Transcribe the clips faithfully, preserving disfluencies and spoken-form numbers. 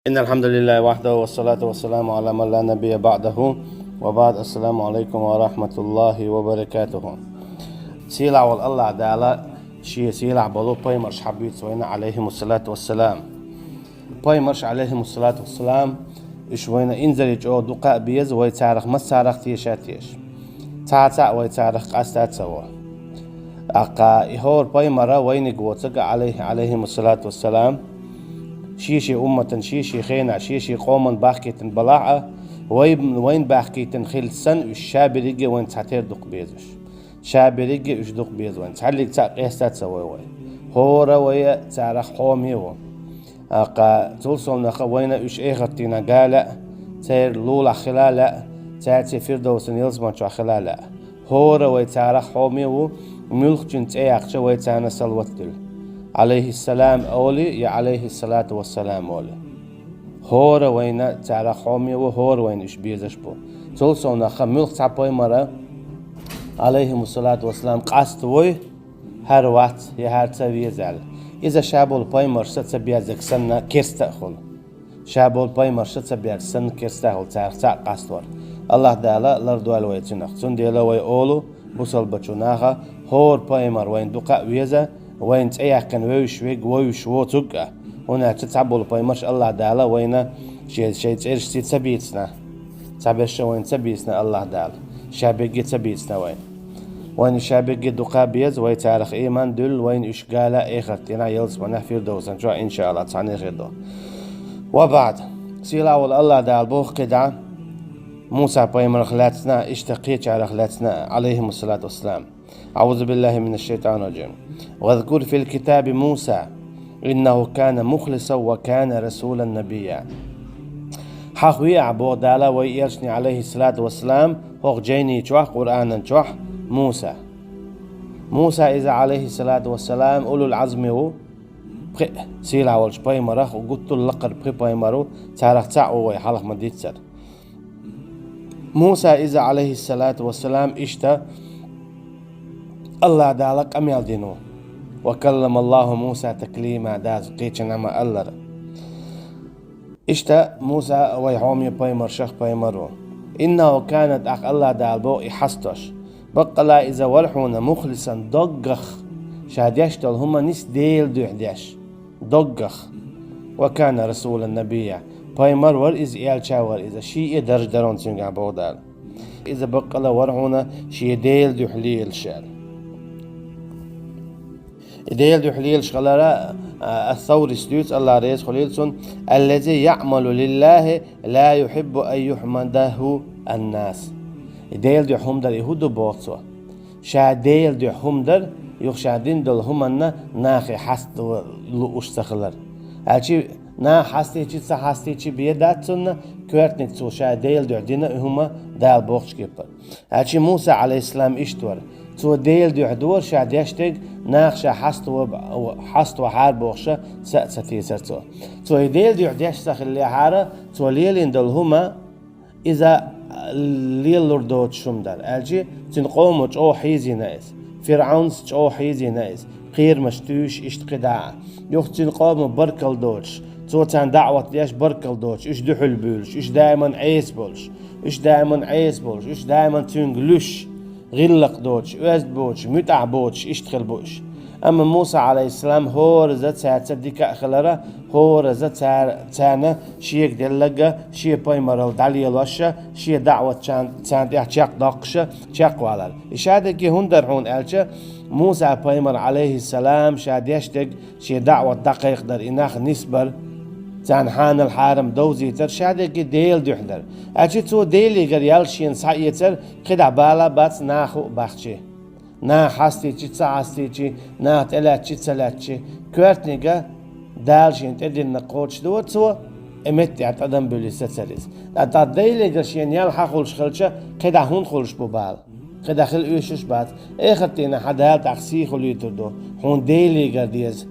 إن الحمد لله وحده والصلاة والسلام على من لا نبي بعده وبعد. السلام عليكم ورحمة الله وبركاته. Сийлахь волу АллахӀ Дала Шен сийлахь болу пайхамарш хьабуьйцу вайна, Ӏалайхимуссалату вассалам. Пайхамарш, Ӏалайхимуссалату вассалам, уьш вайна инзаре чӀогӀа дукха а беза, вай царах массарах теша а теша. Цхьа а цхьаъ вай царах къаста а ца во. ТӀаккха и хӀора пайхамара вайниг воцург а, Ӏалайхи-, Ӏалайхимуссалату вассалам, шен-шен умматан, шен-шен хенахь, шен-шен къоман бахкийтина балахь а, вай, вайна бахкийтина хилча санна, уьш ша берриге вайна цхьатерра дукха беза уьш. Ша берриге уьш дукха беза вайна. Цхьаьллиг цхьаъ къаста а ца во вай. ХӀора вай царах хьоме ву. ТӀаккха цул совнаха вайна уьш эхарт дийнахь гала а, церан лулахь хила а лаьа, цаьрца Фирдовсан ялсамани чохь хила а лаьа. ХӀора вай царах хьоме ву, муьлххачун цӀе яьккхича вай царна салават дуьллу. Ӏалайхиссалам олий, я Ӏалайхиссалату вассалам олий. ХӀора вайна царах хьоме ву, хӀора вайна уьш безаш бу. Цул совнаха муьлхха цхьа пайхамара, Ӏалайхимуссалату вассалам, къаста вой, хӀара вац, я хӀара ца веза аьлла. Иза ша болу пайхамаршца ца беззарг санна керста а хуьлу. Ша болу пайхамаршца ца беззарг санна керста а хуьлу царах цхьаъ къаствар. АллахӀ Дала лардойла вай цунах. Цундела вай олу бусалбачу наха, хӀора пайхамар вайна дукха а веза, вайна цӀе яьккхина вевзаш верг вевзаш воцург а. ХӀунда аьлча цхьаболу пайхамарш АллахӀ Дала вайна шен, шайн цӀерашца ца бийцина. Цхьаберш а вайна ца бийцина АллахӀ Дала. Ша берриге ца бийцина вайна. Вайна ша берриге дукха а беза, вай царах иман дуьллу, вайна уьш гала а эхарт дийнахь ялсаманехь Фирдовсан чохь, иншааллахӀ, цхьаьна хир ду. Ва баӀд. Сийлахь волу АллахӀ Дала боху кхидӀа Муса пайхамарах лаьцна, иштта кхечарах лаьцна, Ӏалайхимуссалату вассалам. أعوذ بالله من الشيطان الرجيم. واذكر في الكتاب موسى إنه كان مخلصا وكان رسولا نبيا. Хьахаве ахь, боху Дала, вай элчане, Ӏалайхиссалату вассалам, хӀокху жайни чохь, Къуръанан чохь, Муса. Муса иза, Ӏалайхиссалату вассалам, улул Ӏазми ву, пхи сийлахь волчу пайхамарах, гуттар а лакхара пхи пайхамар ву, царах цхьаъ ву вай хьалха ма-дийццара. Муса иза, Ӏалайхиссалату вассалам, иштта АллахӀ Дала къамел дина ву. «Ва каллама Аллаху Муса таклима», Дала кхечанхьа ма-аллара. Иштта Муса вай хьоме пайхамаршах пайхамар ву. «Иннаху кана», тӀаккха АллахӀ Дала боху и хьастош. Баккъала иза вара хьуна мухлисан, доггах, ша деш долу хӀума нис Делан дуьхьа деш. Доггах. «Ва кана расулан набия». Пайхамар вара иза, элча вара иза. Шиъ а дарж дара хьуна цуьнгахь, боху Дала. Иза баккъала вара хьуна шен Делан дуьхьа лелаш аьлла. И Делан дуьхьа лелаш хилар, а, ас-Саврис дуьйцу, АллахӀ реза хуьлийла цунна: «Аллази яъмалу лиллахи ла юхиббу ан юхмадаху аннас». И Делан дуьхьа хӀума дар и хӀун ду, боху цо? Ша Делан дуьхьа хӀума дар, юха ша дина долу хӀуманна нахе хьаста лууш ца хилар. Аьлчи наха хьастийчи, ца хьастийчи бен дац цунна, коьртаниг цо ша Делан дуьхьа дина и хӀума Дала бохучу кепара. Аьлчи Муса, Ӏалайхиссалам, иштта вара. Цо Делан дуьхьа дора ша деш дерг, наха ша хьаста, хьаста вахьара бохуша, са а ца тесара цо. Цо и Делан дуьхьа деш ца хиллехьара, цо лелийна долу хӀума, иза лелалур доцуш хӀума дара. Аьлчи цуьнан къомо чӀогӀа хьийзийна иза. ФирӀавнас чӀогӀа хьийзийна иза. Кхерамаш туьйсуш иштта кхидӀа а. Юха цуьнан къомо баркалла доцуш, цо царна даӀват деш баркалла доцуш, уьш дуьхьал буьйлуш, уьш даиман Ӏеса болуш, уьш даиман Ӏеса болуш, уьш даиман цуьнга луьш, гӀиллакх доцуш, оьзда боцуш, муьтӀахь боцуш, иштта хилла бу уьш. Амма Муса, Ӏалайхиссалам, хӀораза цаьрца дика а хилара, хӀораза цара, царна шега делларг а, шен пайхамаралла дӀалелоша, шен даӀват царна, царна тӀехь чекхдоккхуша, чекхвалар. И ша дерриге хӀунда дара хьуна аьлча, Муса пайхамар, Ӏалайхиссалам, ша деш дерг шен даӀват дӀакхайкхадар, и нах нисбар, царна хьанал-хьарам довзийтар, ша дерриге Делан дуьхьа дара. Аьлчи цо Делигара ял шена схьаэцар, кхидӀа бала а бац, нахо а бахчи. Наха хьастийчи, ца хьастийчи, наха тӀелаьцчи, ца лаьцчи, коьртаниг а Дала шена тӀедиллинарг кхочушдора цо, и меттехь тӀадам буьллий сацара иза. Ткъа тӀаккха Делигара шена ял хьан хуьлуш хилча, кхидӀа хӀунда хуьлуш бу бала? КхидӀа хила оьшуш а бац. Эхарт дийнахь хьан Дала тӀаккха сий хуьлуьйтур ду, хьуна Делигара деза.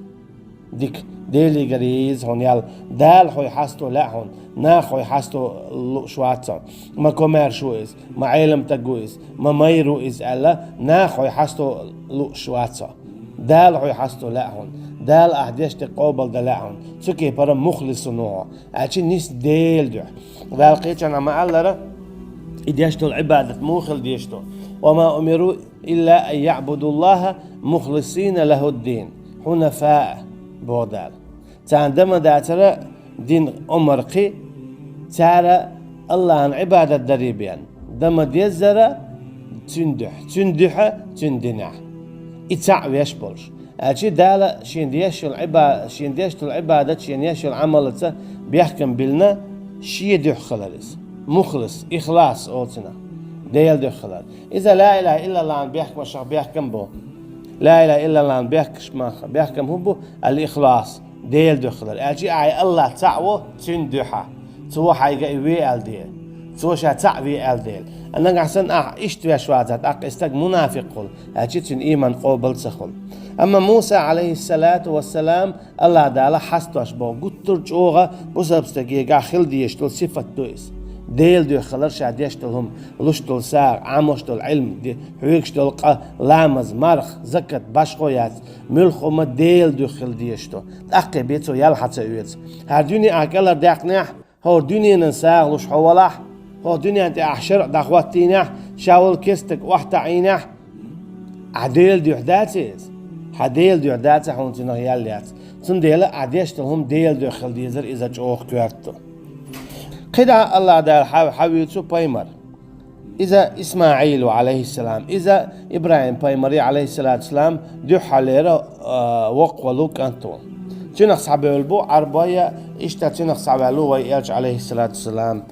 Дика, Делигара еза хьуна ял. Дала хьой хьасто лаьа хьуна, наха хьой хьасто лууш вац хьо. Ма комаьрша ву иза, ма Ӏеламстаг ву иза, ма майра ву иза аьлла, наха хьой хьасто лууш вац хьо. Дала хьой хьасто лаьа хьуна. Дала ахь деш дерг къобалдан лаьа хьуна. Цу кепара мухлисун ву хьо. Аьлча нийса Делан дуьхьа. Дала кхечанхьа ма-аллара, и деш долу Ӏибадат муха хила дезаш ду. «وما أمروا إلا أن يعبدوا الله مخلصين له الدين حنفاء», боху Дала. Царна дан ма дацара дин омар кхин, цара Аллахьан Ӏибадат дарий бен. Дан ма дезара цуьнан дуьхьа, цуьнан дуьхьа, цуьнан динехь. И цхьаъ веш болуш. Аьлча Дала шен деш йолу Ӏиба-, шен деш долу Ӏибадат, шен еш йолу Ӏамалаца бехкам биллина, шен дуьхьа хилар иза. Мухлис, ихлас олу цунах. Делан дуьхьа хилар. Иза ла илаха иллаллахьан бехкамашах бехкам бу. Ла илаха иллаллахьан бехкаш маха, бехкам хӀун бу? Ал-ихлас. Делан дуьхьа хилар. Аьлча ахьа Аллахь цхьаъ ву, цуьнан дуьхьа. Цо хьайга и ве аьлла де. Цо ша цхьаъ ве аьлла дела. А нагахь санна ахьа иштта веш вацахь, тӀаккха и стаг мунафикъ хуьлу, аьлча цуьнан ийман къобал ца хуьлу. Амма Муса, алейхиссалату вассалам, Аллахь Дала хьастош боху гуттар а чӀогӀа бусалба стагегахь хила дезаш долу сифат ду иза. Делан дуьхьа хилар ша деш долу хӀума, луш долу сагӀа, Ӏамош долу Ӏилма, де-, хьоьгуш долу къа, ламаз, марха, закат, башхо яц, муьлхха хӀума Делан дуьхьа хила дезаш ду. ТӀаккха бен цо ял хьан ца оьцу. ХӀара дуьне ахь кӀелхьардаьккхинехь, хӀора дуьненан сагӀа луш хьо валахь, хӀокху дуьнен тӀехь шарӀ дӀахӀоттийнехь, ша волу кестаг охьатаӀийнехь, ахь Делан дуьхьа дац иза? Хьан Делан дуьхьа дац, хьуна цунах ял яц. Цундела ахь деш долу хӀума Делан дуьхьа хила дезара, иза чӀогӀа коьрта ду. КхидӀа Аллахь Дала хьан, хьан вуьйцу пайхамар. Иза ИсмаӀил ву, алейхиссалам. Иза ИбрахӀим-пайхамаре, алейхиссалату вассалам, дуьххьалера, а, воккхавалу кӀант ву. Цуьнах схьабевлла бу Ӏарбойя, иштта цуьнах схьаваьлла ву вай элча, алейхиссалату вассалам.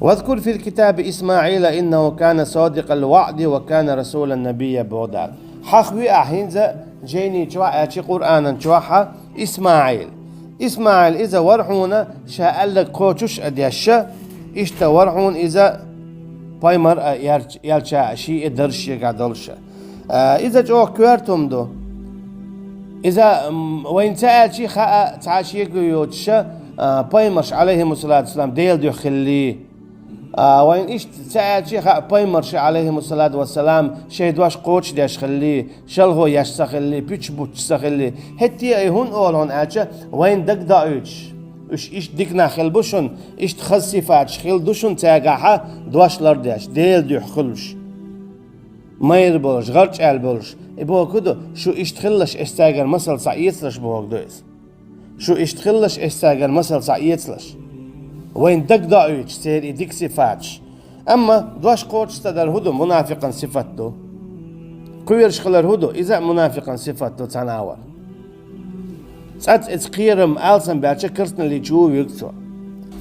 «واذكر في الكتاب إسماعيل إنه كان صادق الوعد وكان رسولا نبيا», боху Дала. Хьахаве ахь хӀинца жайни чохь а, аьлча Къуръанан чохь а, ИсмаӀил. ИсмаӀил иза вара хьуна ша аьлларг кхочуш а деш, иштта вара хьуна иза пайхамар а, эрч-, элча а, шен и дарж шегахь долуш а. А, иза чӀогӀа коьрта хӀума ду. Иза, м, вайна ца аьлча а хаьа, цхьа шега йоцуш а, пайхамарш, алейхимуссалату вассалам, Делан дуьхьа хиллий. А, вайна иштта ца аьлча а хаьа, пайхамарша, алейхимуссалату вассалам, шайн дош кхочушдеш хиллий, шалхо еш ца хиллий, пуьчаш буттуш ца хиллий. ХӀетте а и хӀунда олу хьуна аьлча, вайна дагадоуьйтуш. Уьш иштта дика нах хилла бу шуна, иштта хаза сифаташ хилла ду шуна цаьргахьа, дош лардеш, Делан дуьхьа хуьлуш. Майра болуш, гӀарчӀ аьлла болуш. И бохург ду, шу иштта хилалаш, ас цаьргара масал схьаэцалаш бохург ду иза. Шу иштта хилалаш, ас цаьргара масал схьаэцалаш. Вайна дагадоуьйтуш церан и дика сифаташ. Амма дош кхочуш ца дар хӀун ду, мунафикъан сифат ду. Кхоьруш хилар хӀун ду, иза а мунафикъан сифат ду цхьана агӀор. ЦӀацца иза кхерам алсам баьлча керстаналлин чу вуьгу цо.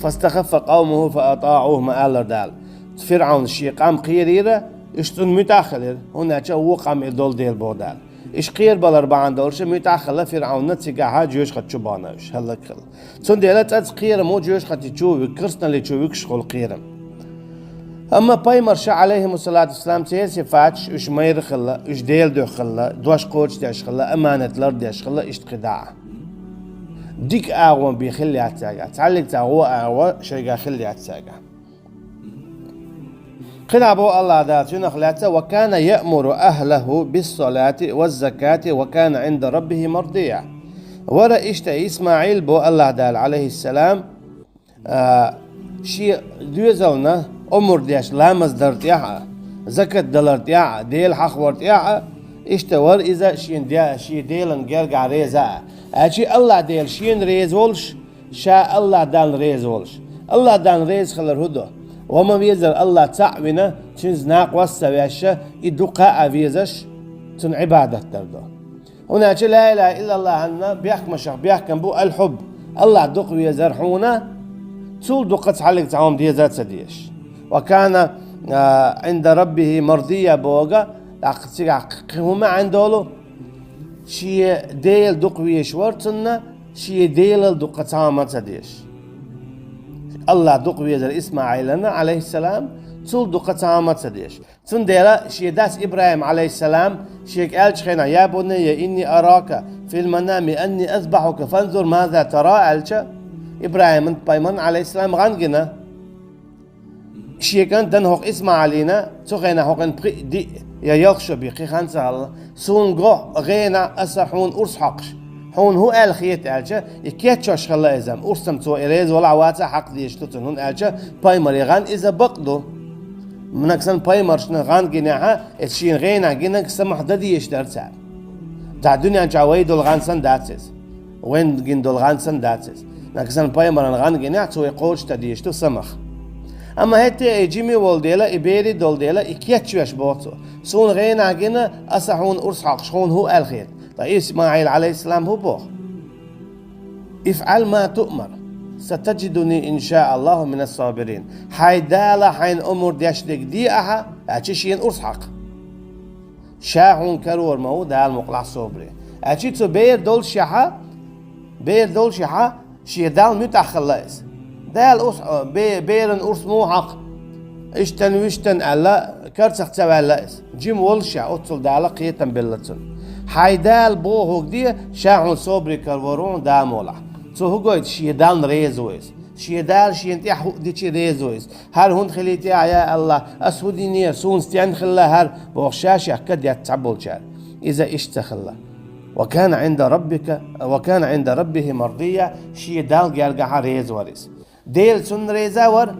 «فاستخف قومه فأطاعوه», ма-аллара Дала. ФирӀавна шен къам кхерийра, уьш цунна муьтӀахь хилира, хӀунда аьлча вон къам и долу дела боху Дала. Уьш кхерабалар бахьана долуш муьтӀахь хилла ФирӀавна, цигахьа жоьжахати чу бахна уьш, хӀаллакьхилла. Цундела цӀацца кхерам ву жоьжахати чу вуьгу, керстаналлин чу вуьгуш хуьлу кхерам. Амма пайхамарша, алейхимуссалату вассалам, церан сифаташ, уьш майра хилла, уьш Делан дуьхьа хилла, дош кхочушдеш хилла, аманат лардеш хилла, иштта кхидӀа а. Дика агӀо бен хилла яц цаьргахь, цхьаллиг цхьа гӀо агӀо шайгахь хилла яц цаьргахь. КхидӀа боху Аллахь Дала цуьнах лаьцна: «وكان يأمر أهله بالصلاة والزكاة وكان عند ربه مرضيا». Вара иштта ИсмаӀил, боху Аллахь Дала, алейхиссалам, а, шен доьзална омар деш ламаз дар тӀехь а, закат далар тӀехь а, Дела хьахавар тӀехь а, иштта вара иза шен де-, шен Делан гергахь реза а. Аьлча Аллахь Дела шена реза волуш, ша Аллахь Далла реза волуш. Аллахь Далла реза хилар хӀун ду? Ва ма везара Аллахь цхьаъ вина, цуьнца накъост ца веш, и дукха а везаш, цунна Ӏибадат дар ду. ХӀунда аьлча ла илаха иллаллахьана бехкамашах бехкам бу аль-хьубб. Аллахь дукха везар хьуна, цул дукха цхьаллиг цхьа хӀума деза а ца дезаш. «Ва кана, а, Ӏинда раббихи мардийя», боху, тӀаккха цигахь кхин хӀун маьӀна долу? Шен Дела дукха везаш вара цунна, шен Делал дукха цхьа хӀума ца дезаш. Аллахь дукха везар ИсмаӀилана, алейхиссалам, цул дукха цхьа хӀума ца дезаш. Цундела шен дас ИбрахӀим, алейхиссалам, шега аьллачу хенахь: «Я бунайя, инни арака фил манами анни азбахьука, фанзур маза тара», аьлча, ИбрахӀиман пайхамарна, алейхиссалам, гӀан гина. Шен кӀант дан хӀокху ИсмаӀилина, цу хенахь хӀокхуьнан пхиъ, диъ, я ялх шо бен, кхин хан ца хилла, суна го гӀенахь, аса хьуна урс хьокхуш, хьуна хӀун аьлла хета аьлча, и кечвеш хилла иза-м, урсам цо и реза валахь а вацахь а хьакха дезаш ду цунна, хӀунда аьлча пайхамаре гӀан иза бакъ ду. Нагахь санна пайхамаршна гӀан гинехь а, иза шена гӀенахь гинарг самахь дан дезаш дара цара. Цхьа дуьнен чохь вай долу гӀан санна дац иза. Вайн гина долу гӀан санна дац иза. Нагахь санна пайхамаран гӀан гинехь, цо и кхочушдан дезаш ду самах. Амма хӀетте а и жима волу дела, и бере долу дела, и кечвеш боху цо. Суна гӀенахь гина, аса хьуна урс хьокхуш, хьуна хӀун аьлла хета? Ткъа ИсмаӀил, Ӏалайхиссалам, хӀун боху? «افعل ما تؤمر، ستجدني إن شاء الله من الصابرين». Хьайн Дала хьайна омра деш дерг де ахьа, аьлча шена урс хьакха. Ша хьуна карор ма ву Дала мукъалахь собаре. Аьлча цу бер доллушехь, бер доллушехь, шен Далла муьтӀахь хилла иза. Дала урс, бе-, беран урс муха хьакха, иштта-вуьшта аьлла, карцах ца ваьлла иза. Жима воллушехь, оццул Дала кхетам белла цунна. Хьайн Дала бохург де, ша хьуна собаре карор ву хьуна Дала мукъалахь. Цо хӀун гойту, шен Далла реза ву иза. Шен Дала шена тӀехь хӀуъа дичи реза ву иза. ХӀара хӀунда хилийта, я АллахӀ, ас хӀун дине, суна стенна хилла хӀара, бохуш ша шех кад етта цхьаболчара. Иза иштта ца хилла. «وكان عند ربك، وكان عند ربه مرضيا», шен Далла гергахьа реза вара иза. Дела цунна реза вара,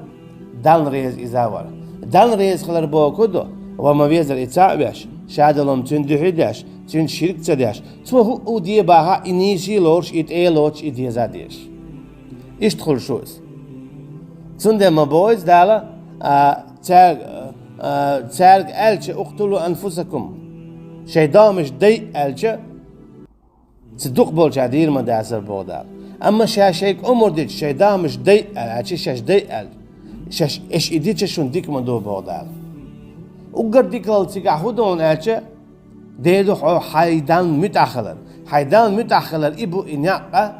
Далла реза иза вара. Далла реза хилар бохург хӀун ду? Ва ма везара и цхьаъ веш, шадолу хӀума цуьнан дуьхьа деш, цуьнца ширк ца деш, цо хӀуъа де бахахь а, и нийса лоруш, и тӀе лоцуш, и деза дезаш. Иштта хуьлуш ву иза. Цундела ма боху иза Дала, а, цаьрга, а, цаьрга аьлча: «اقتلوا أنفسكم». Шайн догӀмаш дайа аьлча, цу дукхахболчара дийр ма дацара боху Дала. Амма ша шайга омра дича, шайн догӀмаш дайа аьлча, шаьш дайа аьлча, шаьш, аша и дича шуна дика ма ду боху Дала. Уггар дикалла цигахь хӀун ду хьуна аьлча, дера ду хьо хьайн Далла муьтӀахь хилар. Хьайн Далла муьтӀахь хилар и бу и некъ,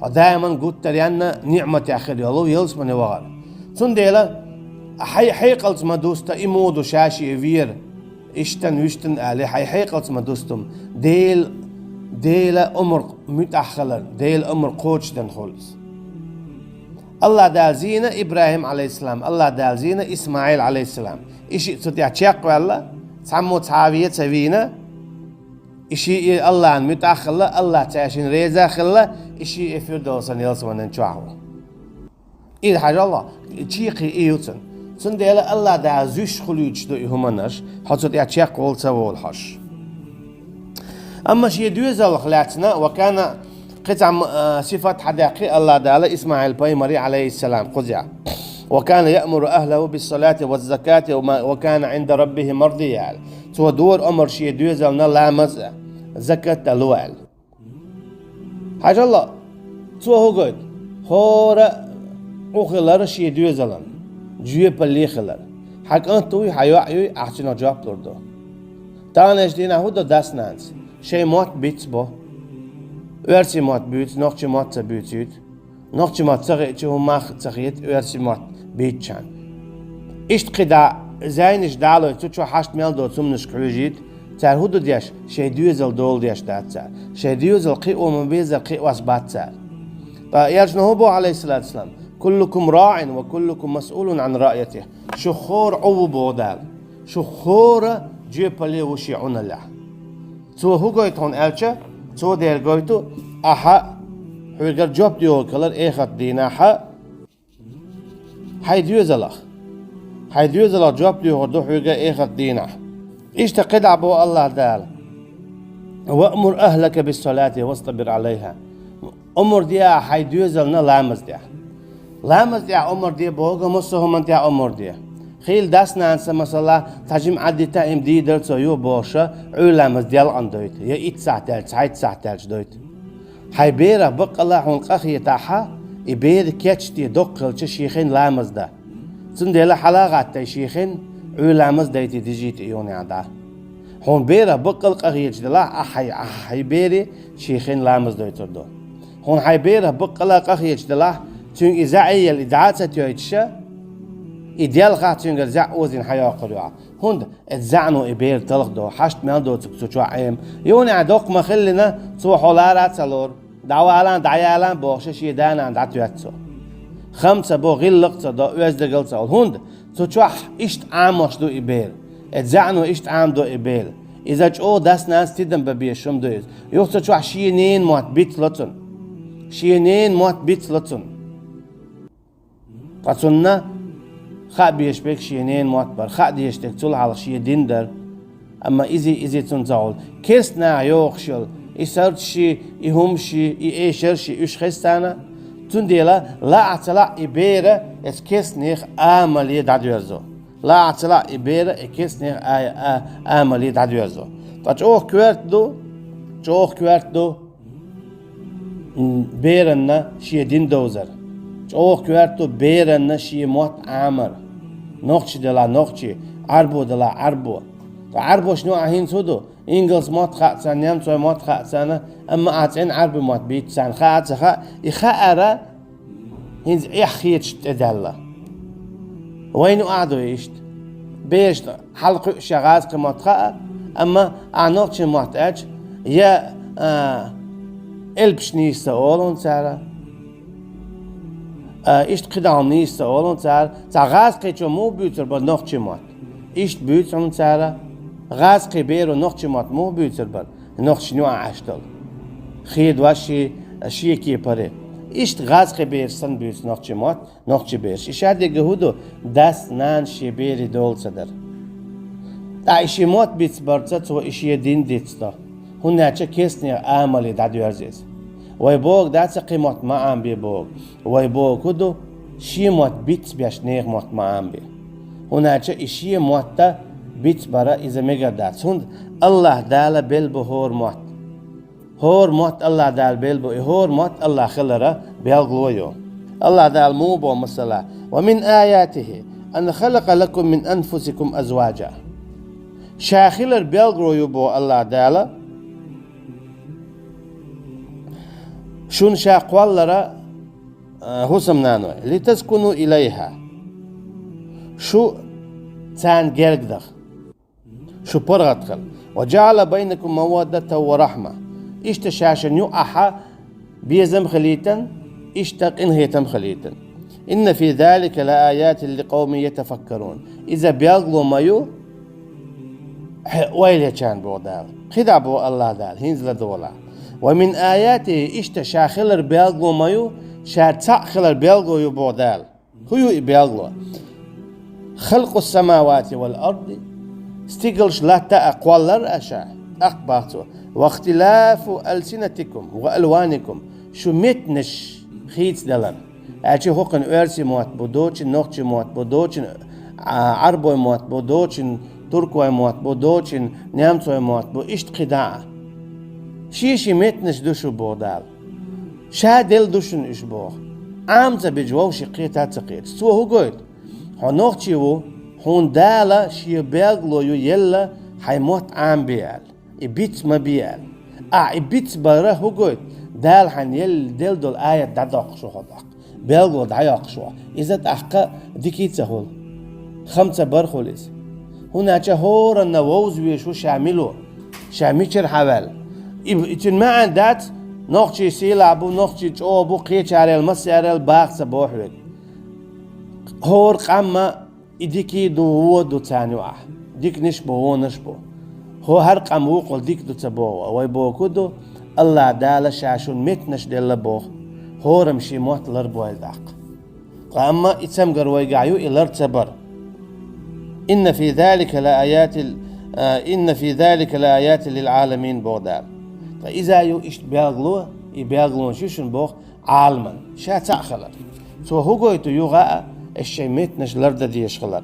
хьо даиман гуттаренна ниӀматехь хир йолу ялсамане вахар. Цундела хьайн хьекъалца ма дуста и муха ду ша шен вер, иштта-вуьшта аьлла, хьайн хьекъалца ма дуста хӀума. Дела, Дела омра муьтӀахь хилар, Дела омра кхочушдан хуьлу иза. АллахӀ Дала зийна ИбрахӀим, Ӏалайхиссалам, АллахӀ Дала зийна ИсмаӀил, Ӏалайхиссалам. И шиъ цу тӀехь чекхваьлла, цхьаммо цхьа а вен ца вийна, и шиъ и АллахӀан муьтӀахь хилла, АллахӀ цаьршинна реза хилла, и шиъ и Фирдовсан ялсаманин чохь ву. Иза хьажал, чекхе и ю цунна. Цундела АллахӀ Дала зуьйш хуьлуьйтуш ду и хӀуманаш, хьо цу тӀехь чекхвала ца волу хьожуш. Амма шен доьзалх лаьцна, ва кана, кхин цхьа, а, сифат хьадаьккхи АллахӀ Дала ИсмаӀил пайхамаре, Ӏалайхиссалам, кхузехь. «وكان يأمر أهله بالصلاة والزكاة وما، وكان عند ربه مرضيا», аьлла. Цо дора омра шен доьзална ламаз а, закат а ло аьлла. Хьажал, цо хӀун гойту? ХӀора Ӏу хилар шен доьзалан, жоьпалле хилар. Хьан кӀант вуй, хьан йоӀ юй, ахь цуьнах жоп лур ду. Таханлерчу дийнахь хӀун до дас-нанас? Шайн мотт бицбо. Оьрсийн мотт буьйцу, нохчийн мотт ца буьйцуьйту. Нохчийн мотт ца хиъча, хӀумма а ца хета оьрсийн мотт буьйцучарна. Иштта кхидӀа зайнаш дӀалой, цу чохь хьашт мел доцу хӀуманашка хьуьжийта, цара хӀун ду деш, шайн доьзал дола деш дац цара. Шайн доьзал кхио ма беззара кхиош бац цара. Ткъа Элчано хӀун боху, Ӏалайхиссалату вассалам: «كلكم راع وكلكم مسؤول عن رعيته». Шух хӀора Ӏу ву боху Дала. Шух хӀора жоьпалле ву шен Ӏуналлехь. Цо хӀун гойту хьуна аьлча, цо дера гойту, ахьа хьоьгара жоп доьхур хилар эхарт дийнахьа хьайн доьзалах. Хьайн доьзалах жоп доьхур ду хьоьга эхарт дийнахь. Иштта кхидӀа боху АллахӀ Дала: «وأمر أهلك بالصلاة واصطبر عليها». Омра де ахьа хьайн доьзална ламаз тӀехь. Ламаз тӀехь омра де боху, массо а хӀуманна тӀехь омра де. Хийла дас-нанас, масала, цхьа жимма Ӏаддита, хӀума дийр дара цо юха бохуш, Ӏуьйра ламаз делкъана дойту, я итт сахьт даьлча, цхьайтта сахьт даьлча дойту. Хьайн берах баккъала хьуна къахетахьа, и бер кечде доккха хилча шен хин ламаз дан. Цундела хьала а гӀаттай шен хин, Ӏуьйра ламаз дайта дижийта и юханехь дӀа. Хьуна берах баккъала къахеташ делахь, ахьа хьайн, ахьа хьайн бере шен хин ламаз дойтур ду. Хьуна хьайн берах баккъала къахеташ делахь, цуьнга и зӀе а елла, и дӀа а ца тойтуша, и делхахь цуьнгара зӀе озийна хьайоккхур ю ахь. ХӀунда? Иза зӀено и бер талхадо, хьашт мел доцург цу чохь Ӏема. Юханехь доккха ма-хиллина, цо хьо лара а ца лору, дӀавала а, дӀаяла а бохуш, шен да-нана дӀатоьтту цо. Хам ца бо, гӀиллакх а ца до, оьзда дагал а ца олу. ХӀунда? Цу чохь иштта Ӏамош ду и бер. Э, заьӀно иштта Ӏамадо и бер. Иза чӀогӀа дас-нанас тидам бан безаш хӀума ду иза. Юха цу чохь шен ненан мотт бицло цунна. Шен ненан мотт бицло цунна. Ткъа цунна хаа безаш берг шен ненан мотт бар, хаа дезаш дерг цул хьалха шен дин дар. Амма изий, изий цунна ца хуьлу. Керста наха йохуш йолу и сардаший, и хӀуманаший, и эшарший уьш хезча царна, цундела лаахь ца лаахь и бер оцу керстанех амале дӀадоьрзу. Лаахьцалахьа и бер и керстанех а, а, амале дӀадоьрзу. Ткъа чӀогӀа коьрта ду, чӀогӀа коьрта ду, м, беранна шен дин довзар. ЧӀогӀа коьрта ду беранна шен мотт Ӏамар. Нохчи делахь нохчи, Ӏарбо делахь Ӏарбо. Ткъа Ӏарбошна юкъахь хӀинца хӀун ду? Ингалс мотт хаьа царна, немцойн мотт хаьа царна, амма ахь цӀена Ӏарбойн мотт бийца царна хаьа а ца хаьа, и хаар хӀинца эхь хеташ тӀедаьлла. Вайна юкъахь а ду иштта. Берашна хьалакхуьуш гӀазкхийн мотт хаьа, амма ахь нохчийн мотт аьлча, я, а, элпаш нийса олу хӀунда цара, а, иштта кхидӀа хӀума нийса олу хӀунда цара, цхьа гӀазкхичо муха буьйцур бара нохчийн мотт? Иштта буьйцу хӀунда цара, гӀазкхийн беро нохчийн мотт муха буьйцур бара? Нохчашна юкъахь Ӏаш долу. Хедош шен, шен кепара. Иштта гӀазкхийн бераш санна буьйцу нохчийн мотт, нохчийн бераш. И шадерг хӀун ду, дас-нанас шен берийн дола ца дар. ТӀаккха и шен мотт бицбарца цо и шен дин дицдо. ХӀунда аьлча керстанех амале дӀадоьрзу иза. Вай бохург дац кхин мотт ма Ӏамабе бохург. Вай бохург хӀун ду, шен мотт бицбеш нехан мотт ма Ӏамабе. ХӀунда аьлча и шен мотт бицбар иза мегар дац. ХӀунда Аллахь Дала белла бу хӀора мотт. ХӀора мотт Аллахь Дала белла бу, и хӀора мотт Аллахь хилар белгало ю. Аллахь Дала муха боху масала: «Ва мин аятихи ан халакъа лакум мин анфусикум азваджа». Ша хилар белгало ю боху Аллахь Дала, шуна ша кхоллар, а, хӀусамнаной, «литаскуну илайха». Шу царна герга даха. Шу паргӀат хила. «Ва джаъала байнакум маваддатан ва рахьма». Иштта ша шуна юкъахь безам хилийтина, иштта къинхетам хилийтина. «Инна фи залика ла аятин ли къавмин ятафаккарун». Иза белгало ма ю, хье, ойла ечарна боху Дала. КхидӀа боху Аллахь Дала, хӀинца ладогӀалахь. «Ва мин аятихи», иштта ша хилар белгало ма ю, ша цхьаъ хилар белгало ю боху Дала. ХӀун ю и белгало? «Халкъу самавати вал арди». Стигалш, латта а кхоллар а ша, тӀаккха боху цо: «Ва ихтилафу алсинатикум ва алваникум». Шу меттанаш хийцадалар. Аьлча хӀокхуьнан оьрсийн мотт бу, доцчун нохчийн мотт бу, доцчун, а, Ӏарбойн мотт бу, доцчун туркойн мотт бу, доцчун немцойн мотт бу, иштта кхидӀа а. Шен-шен меттанаш ду шу боху Дала. Ша делла ду шуна уьш боху. Ӏама ца бечу вовшийн кхета а ца кхеташ. Цо хӀун гойту? Хьо нохчи ву, хьуна Дала шен белгало ю елла, хьайн мотт Ӏамабе аьлла. И биц ма бе аьлла. Ахь и бицбар хӀун гойту? Дала хьайна елла делла долу аят дӀадоккхуш ву хьо тӀаккха. Белгало дӀайоккхуш ву. Иза тӀаккха дика а ца хуьлу. Хам ца бар хуьлу иза. ХӀунда аьлча хӀоранна вовза везаш ву ша мила ву, ша мичара хьаваьлла. И, и цуьнан маьӀна дац, нохчий сийлахь бу, нохчий чӀогӀа бу, кхечарел, массарел баха ца боху хьоьга. ХӀора къам а и дикий ду, вон а ду царна юкъахь. Диканаш а бу, вонаш а бу. ХӀо хӀара къам вукхул дика ду ца боху, вай бохург ду, Аллахь Дала ша шуна меттанаш делла боху. ХӀораммо шен мотт ларбойла тӀаккха. Ткъа амма и цамгар вайгахь ю, и лар ца бар. «Инна фи залика ла аятил, а, инна фи залика ла аятил лил Ӏаламин», боху Дала. Ткъа иза ю иштта белгало, и белгалонаш ю шуна боху Ӏаламан, ша цхьаъ хилар. Цо хӀун гойту юха а, аш шайн меттанаш лардан дезаш хилар.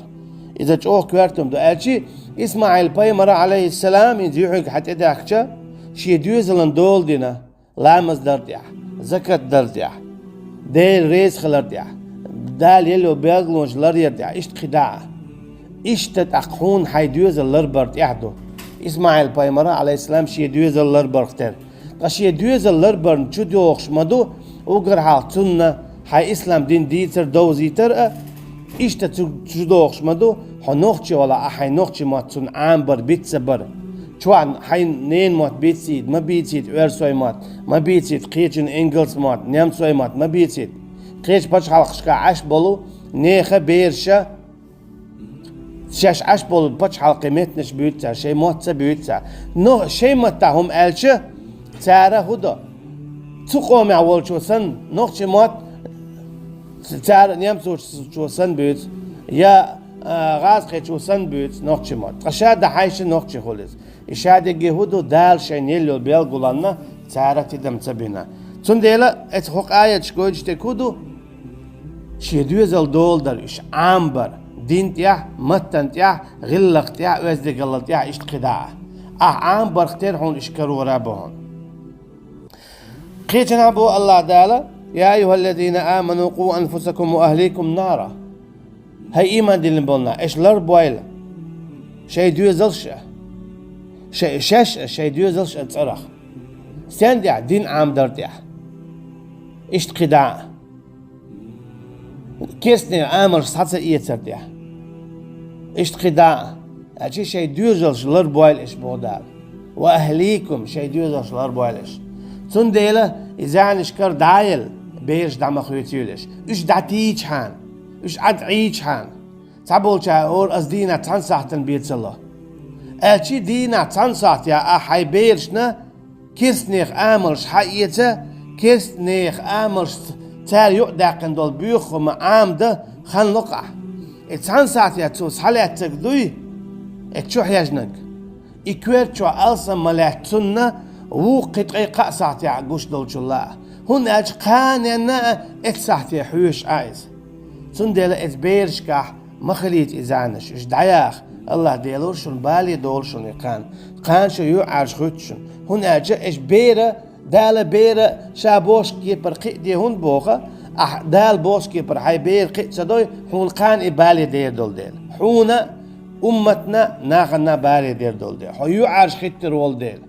Иза чӀогӀа коьртам ду аьлчи, Исмаил пайхамара, Ӏалайхиссалам, иза юьхьиг хьан тӀедаьхкича, шен доьзалан дола дина, ламаз дар тӀехь, закат дар тӀехь, Дела реза хилар тӀехь, Дала елла белгалонаш ларъяр тӀехь, иштта кхидӀа а. Иштта тӀаккха хьуна хьайн доьзал ларбар тӀехь ду. Исмаил пайхамара, Ӏалайхиссалам, шен доьзал ларбарх тера. Ткъа шен доьзал ларбарна чу дохуш ма ду, уггар хьалха цунна хьайн ислам дин дийцар, довзийтар а, иштта цу, чу дохуш ма ду, хьо нохчи валахь, ахь хьайн нохчи мотт цунна Ӏамабар, бицбар. Чохь хьайн ненан мотт бицийта, ма бицийта, оьрсойн мотт, ма бицийта, кхечун ингалс мотт, немцойн мотт, ма бицийта. Кхечу пачхьалкхашкахь Ӏаш болу нехан бераша Шаьш Ӏаш болу пачхьалкхийн меттанаш буьйцу цара, шайн мотт ца буьйцу цара. Но шайн маттахь хӀума аьлча, цара хӀун до? Цу къомехь волчо санна, нохчийн мотт цара немцочо санна буьйцу, я, а, гӀазкхечо санна буьйцу нохчийн мотт. Ткъа ша дӀахьаьжча нохчи хуьлу иза. И ша дерриге хӀун ду, Дала шайна елла йолу белгалонна цара тидам ца бина. Цундела эцу хӀокху аяташ гойтуш дерг хӀун ду? Шен доьзал доладар уьш, Ӏамабар, дин тӀехь, маттан тӀехь, гӀиллакх тӀехь, оьздангаллал тӀехь, иштта кхидӀа а. Ахь Ӏамабарх тера хьуна уьш карор а бу хьуна. Кхечанхьа боху Аллах Дала: «Я айюхаллазина аману, къу анфусакум ва ахликум нара». ХӀай ийман диллина болу нах, аша ларбойла шайн доьзалш а, шай-, шаьш а, шайн доьзалш а цӀарах. Стен тӀехь? Дин Ӏамадар тӀехь. Иштта кхидӀа а. Керстанийн амалш схьа ца эцар тӀехь. Иштта кхидӀа а. Аьлча шайн доьзалш ларбойла аша боху Дала. Ва ахликум, шайн доьзалш ларбойла аша. Цундела и зӀенаш кара дӀа а елла, бераш дӀа ма хуьйцийла аша. Уьш дӀатийчахьана, уьш Ӏад Ӏийчахьана. Цхьаболчара олу: «Ас дийнахь цхьана сахьтана бен ца ло». Аьлча дийнахь цхьана сахьтехь ахь хьайн берашна керстанех амалш схьаэца, керстанех амалш, цара юкъадаьккхина долу боьха хӀума Ӏамадан хан ло-кх ахь. И цхьана сахьтехь цо схьалаьцнарг дуй, и чу хьежнарг? И коьрта чохь алсам ма лаьтта цунна, вукху кхин ткъе кхаа сахьтехь гуш долчул а. ХӀунда аьлча кханенна а эцу сахьте хьоьжуш Ӏа иза. Цундела эцу берашкахь ма хилийта и зӀенаш, уьш дӀаяха, Аллах Дела лур шуна, бале долу шуна и кхана. Кхана шун юьхьӀаьржа хуьтту шуна. ХӀунда аьлча аша бер а, Дала бер а ша бохучу кепара кхиаде хӀунда боху, ахь Дала бохучу кепара хьайн бер кхиа ца дой, хьуна кхана и бале дер долу дела. Хьуна, умматна, нахана бале дер долу дела. Хьо юьхьӀаьржа хӀиттар волу дела.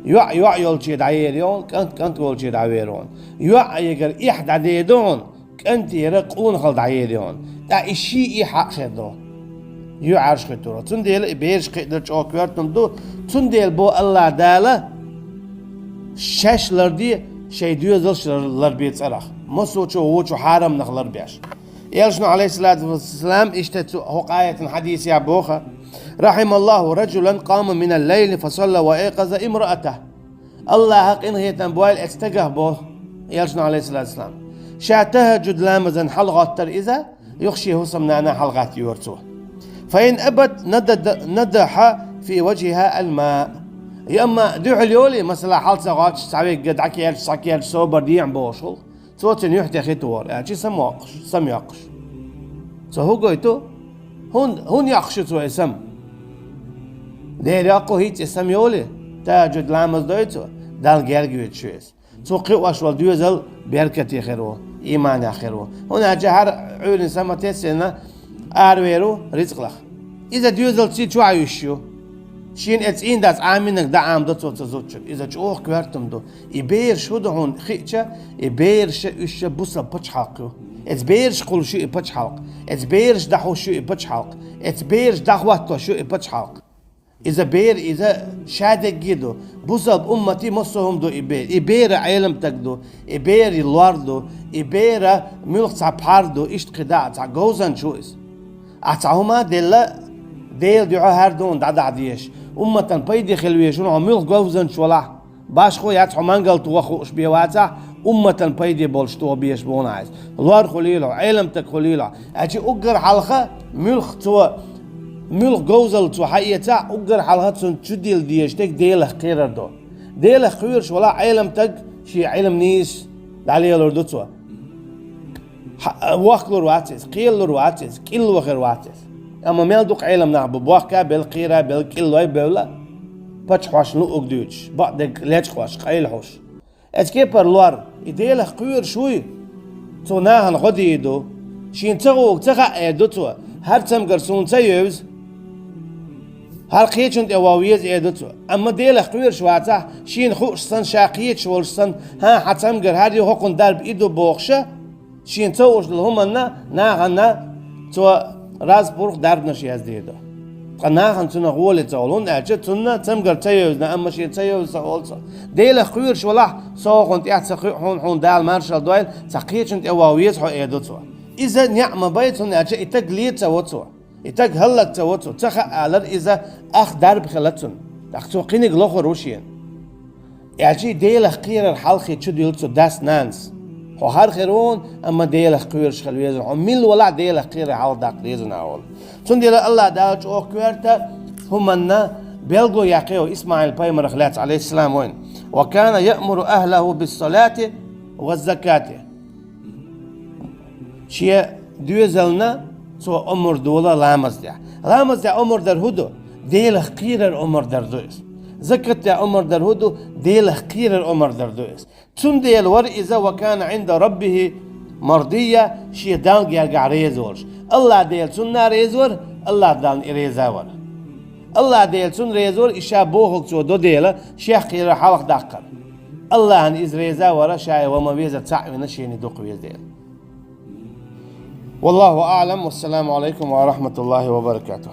ЙоӀ йоӀ йолче дӀаер ю хьуна, кӀант кӀант волче дӀавер ву хьуна. ЙоӀ егар эхь дӀадер ду хьуна, кӀантера къонахалла дӀаер ю хьуна. ТӀаккха и ши и хьакъ хир ду. ЮьхьӀаьржа хӀиттаро. Цундела и бераш кхиадар чӀогӀа коьртаниг ду. Цундела боху Аллах Дала: «Шаьш ларде, шайн доьзалш лар-, ларбе цӀарах. Массо а чу вочу хьарамнах ларбеш». Элчано, алейхиссалату вассалам, иштта цу хӀокху аятан хьадисехь боху: «Рахималлаху раджулан къама минал лайли фасалла ва айкъаза имраатах». Аллаха къинхетам бойла эцу стагах боху, Элчано, алейхиссалату вассалам. Ша тахаджуд ламазан хьалагӀоттара иза, юха шен хӀусамнана хьалагӀаттайора цо. Фа ин абат надада-, надаха фи ваджхиха алма. И амма дуьхьал йолий, масала, хьал ца гӀоттуш, цхьа вегга дӀакерча, схьакерча, собар дехьа бохуш волу. Цо цуьнан юьхь тӀе хи тухура, аьлча, сам йоккхуш, сам йоккхуш. Цо хӀун гойту? ХӀун, хӀун йоккхуш ю цо и сам? Дера йоккху хӀинца и сам йолий? Тахаджуд ламаз дой цо, Далла герга вуьтуш ю иза. Цо кхиош волу доьзал беркате хир ву, ийманехь хир ву. ХӀунда аьлча хӀара Ӏуьйранна сама тесна аравер ву рицкъалах. Иза доьзалций чохь а йиш ю. Шена и цӀийнан дац Ӏамийнарг дӀаӀамадо цо цу зудчун. Иза чӀогӀа коьртаниг ду. И бераш хӀун ду хьуна хиъча, и бераша уьш ша бусалба пачхьалкх ю. Эцу бераш кхуллуш ю и пачхьалкх. Эцу бераш дӀахьуш ю и пачхьалкх. Эцу бераш дӀахӀоттош ю и пачхьалкх. Иза бер, иза шадерриге ду. Бусалба умматий массо а хӀума ду и бер. И бер Ӏеламстаг ду, и бер лор ду, и бер муьлхха цхьа пхьар ду, иштта кхидӀа а цхьа говзанча ву иза. Ахь цхьа хӀума а делла, Делан дуьхьа хӀара дуьйна дӀадахьа дезаш. Умматан пайде хила везаш ву хьо муьлхха говзанча валахь. Башхо яц хьо мангал тоха хууш бен вацахь, умматан пайде болуш тоха безаш бу хьуна иза. Лор хуьлийла хьо, Ӏеламстаг хуьлийла хьо. Аьлча уггар хьалха муьлхха цо, муьлхха говзалла цо схьаэцахь, уггар хьалха цунна чудилла дезаш дерг Делах кхерар ду. Делах кхоьруш валахь Ӏеламстаг, шен Ӏилма нийса дӀалелор ду цо. Хьа-, вохкалур вац иза, кхелалур вац иза, кӀилло хир вац иза. Амма мел дукха Ӏелам нах бу, бохка а белла, кхера а белла, кӀиллой а бевлла, паччахьошна луъург дуьйцуш, бакъдерг лечкъош, къайлахьуш. Эцу кепара лор, и Делах кхоьруш вуй, цо нахана гӀо дийр ду. Шена ца гӀугу ца хаьа эр ду цо, хӀара цамгар суна ца евза, хӀара кхечунна тӀе ван веза эр ду цо. Амма Делах кхоьруш вацахь, шена хууш санна, ша кхеташ волуш санна, хӀан, хьан цамгар хӀара ю, хӀокхунна дарба и ду бохуша, шена ца хууш долу хӀуманна нахана цо раз-пурх дарбанаш яздийр ду. Ткъа нахана цунах гӀоле ца олу, хӀунда аьлча цунна цамгар ца евзина, амма шена ца евза ца олу цо. Делах кхоьруш валахь, со хӀокхунна тӀехь ца кхуьу хьуна, хьуна Дала маршалла дойла, цхьа кхечунна тӀе ван веза хьо эр ду цо. Иза неӀ ма бай, хӀунда аьлча и стаг ле ца во цо. И таг хӀаллак ца во цо, ца хаалар иза, ах дарба хила цунна. ТӀаккха цо кхиниг лохур ву шена. Аьлчи Делах кхерар хьалхе чу дилла цу дас-нанас. Хьо хӀара хир ву, амма Делах кхоьруш хила веза. Хьо мила валахь Делах кхерар хьалха даккха деза нах волу. Цундела Аллах Дала чӀогӀа коьрта хӀуманна белго яьккхи Исмаил пайхамарах лаьцна, алейхиссалам, вайн. «Ва кана яъмуру ахлаху биссалати ва закати». Шен доьзална цо омар дола ламаз тӀехь. Ламаз тӀехь омар дар хӀу ду? Делах кхерар омар дар ду иза. Закат тӀехь омар дар хӀу ду? Делах кхерар омар дар ду иза. Цундела вара иза «ва кана гӀинда раббихи мардийя», шен Далла гергахь реза волуш. Аллах Дела цунна реза вара, Аллах Далла и реза вара. Аллах Дела цунна реза вара, и ша бохург цо до дела, шех кхерар хьалха даккхар. Аллахьан иза реза вара, ша и ва ма везар цхьаъ вина, шена дукха веза дела. Валлаху аълам, вассаламу алейкум ва рахматуллахи ва баракатух.